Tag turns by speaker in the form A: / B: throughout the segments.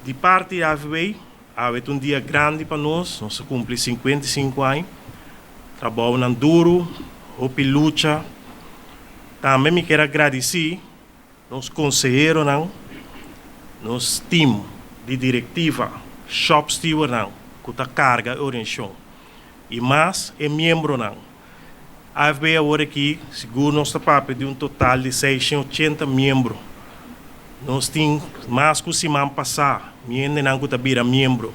A: Di parti AFB, awe ta un dia grandi pa nos, nos a kumpli 55 aña. Trabounan duru, hopi lucha. Tambe mi ke gradisí nos konseheronan, nos team di direktiva, shop stewardnan, ku ta karga e organisashon. I mas e miembronan. AFB awor aki, sigur nos ta papia di un total di 680 miembro. Nos tin mas ku siman pasá, hendenan ku ta bira miembro.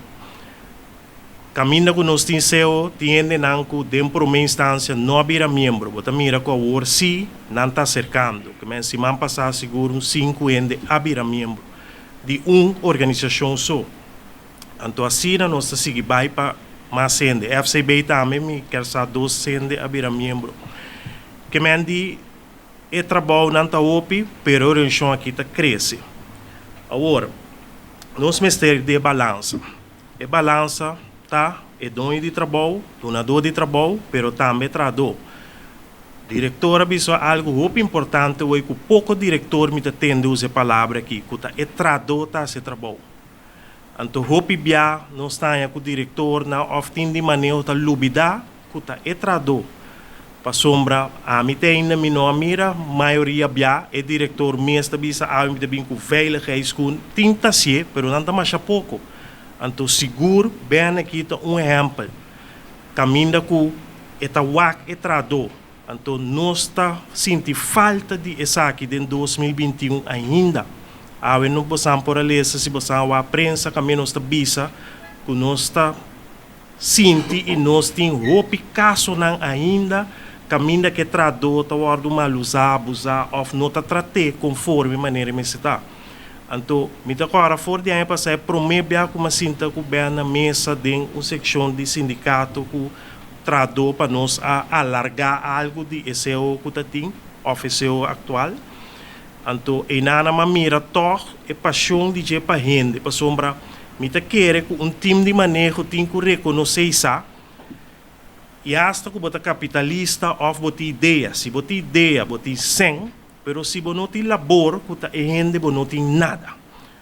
A: Kaminda ku nos tin CEO, tin hendenan ku den promé instansia no a bira miembro. Bo ta mira ku awor sí nan ta aserkando. Ke men siman pasá sigur un 5 hende a bira miembro di un organisashon so. Anto asina nos ta sigui bai pa mas hende. FCB tambe mi ke sa 2 hende a bira miembro. Ke men di e trabounan ta hopi, pero e organisashon aki ta krese. Awor, nos mester di balansa. E balansa ta e doño di trabou, dunadó di trabou, pero tambe trahadó. Direktor a bisa algu hopi importante awe ku poko direktor mi ta tende usa e palabra aki, ku ta e trahadó ta hasi trabou. Anto hopi bia nos ta ku direktornan òf team di maneho ta lubidá ku ta e trahadó. Pasombra, ami te ainda mi no a mira, mayoria bia, e direktor mes ta bisa ami ta bin ku veiligheidsschoen, tin ta hasié, pero nan ta masha poko. Anto sigur Ben aki ta un ehèmpel. Kaminda ku e ta wak e trahadó. Anto nos ta sinti falta di esaki den 2021 ainda. Awe no boso por a lesa si boso a prensa kaminda nos ta bisa ku nos ta sinti i nos tin hopi kasonan ainda kaminda ku trahadó ta wòrdu malusá, abusá òf no ta trat'é konforme manera mester ta. Anto, mi ta kòrda for di aña pasá promé bia ku m'a sinta ku Ben na mesa den un sekshon di sindikato ku trahadó pa nos a alargá algu di e CEO ku ta tin, òf e CEO aktual. Anto, einan m'a mira tòg e pashon di dje pa hende, pasombra mi ta kere ku un team di maneho tin ku rekonosé sa i hasta ku bo ta kapitalista òf bo tin idea. Si bo tin idea, bo tin sèn, pero si bo no tin labor, ku ta e hende, bo no tin nada.